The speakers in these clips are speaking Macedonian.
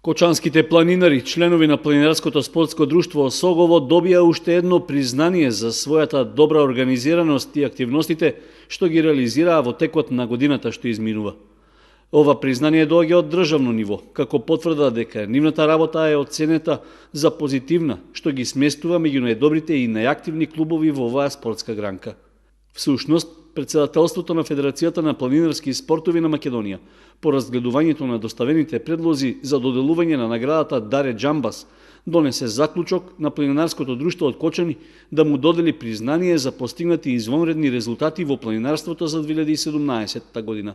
Кочанските планинари, членови на Планинарското спортско друштво Осогово, добија уште едно признание за својата добра организираност и активностите што ги реализираа во текот на годината што изминува. Ова признание доаѓа од државно ниво, како потврда дека нивната работа е оценета за позитивна, што ги сместува меѓу најдобрите и најактивни клубови во оваа спортска гранка. Всушност, председателството на Федерацијата на планинарски спортови на Македонија, по разгледувањето на доставените предлози за доделување на наградата Даре Джамбас, донесе заклучок на Планинарското друштво од Кочани да му додели признание за постигнати извонредни резултати во планинарството за 2017 година.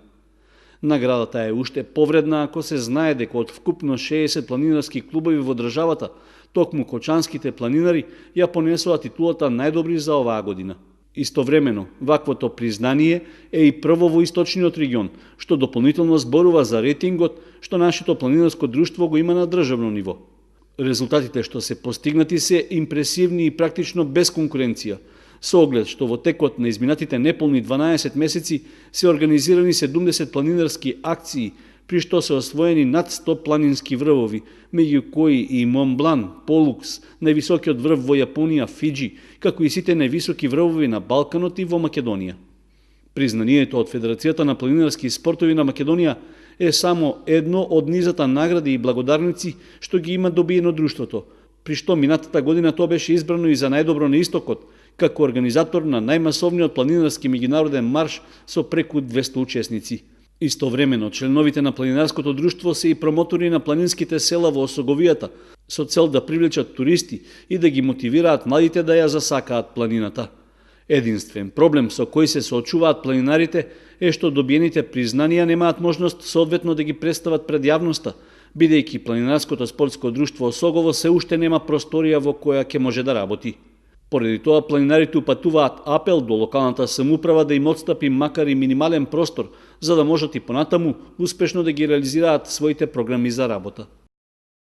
Наградата е уште повредна ако се знае дека од вкупно 60 планинарски клубови во државата, токму кочанските планинари ја понесоа титулата најдобри за оваа година. Истовремено, ваквото признание е и прво во источниот регион, што дополнително зборува за рейтингот што нашето планинарско друштво го има на државно ниво. Резултатите што се постигнати се импресивни и практично без конкуренција, со оглед што во текот на изминатите неполни 12 месеци се организирани 70 планинарски акции, при што се освоени над 100 планински врвови, меѓу кои и Монблан, Полукс, највисокиот врв во Јапонија, Фиджи, како и сите највисоки врвови на Балканот и во Македонија. Признанието од Федерацијата на планинарски спортови на Македонија е само едно од низата награди и благодарници што ги има добиено друштвото, при што минатата година тоа беше избрано и за најдобро на истокот, како организатор на најмасовниот планинарски меѓународен марш со преку 200 учесници. Истовремено, членовите на Планинарското друштво се и промотори на планинските села во Осоговијата, со цел да привлечат туристи и да ги мотивираат младите да ја засакаат планината. Единствен проблем со кој се соочуваат планинарите е што добиените признанија немаат можност соодветно да ги представат пред јавноста, бидејќи Планинарското спортско друштво Осогово се уште нема просторија во која ќе може да работи. Поради тоа планинарите упатуваат апел до локалната самоуправа да им отстапи макар и минимален простор, за да можат и понатаму успешно да ги реализираат своите програми за работа.